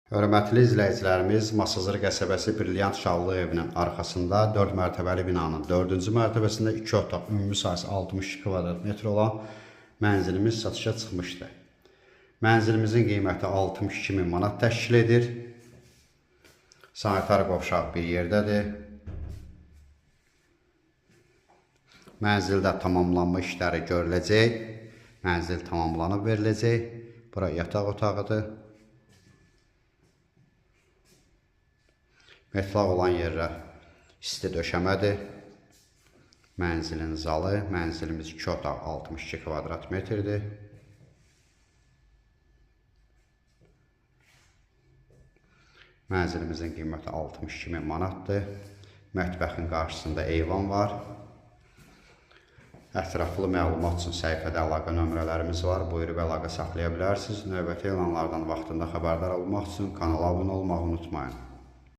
Hörmətli izləyicilərimiz, Masazır qəsəbəsi Brilliant Şallıq evinin arxasında 4 mərtəbəli binanın 4-cü mərtəbəsində 2 otaq, ümumi sahəsi 62 kvadrat metr olan mənzilimiz satışa çıxmışdı. Mənzilimizin qiyməti 62 min manat təşkil edir. Sanitar qovşaq bir yerdədir. Mənzildə tamamlanma işləri görüləcək. Mənzil tamamlanıb veriləcək. Bura yataq otağıdır. Metlaq olan yerə isti döşəmədir. Mənzilin zalı, mənzilimiz 2 otaq 62 kvadrat metrdir. Mənzilimizin qiyməti 62 min manatdır. Mətbəxin qarşısında eyvan var. Ətraflı məlumat üçün səhifədə əlaqə nömrələrimiz var. Buyurub əlaqə saxlaya bilərsiniz. Növbəti elanlardan vaxtında xəbərdar olmaq üçün kanala abunə olmağı unutmayın.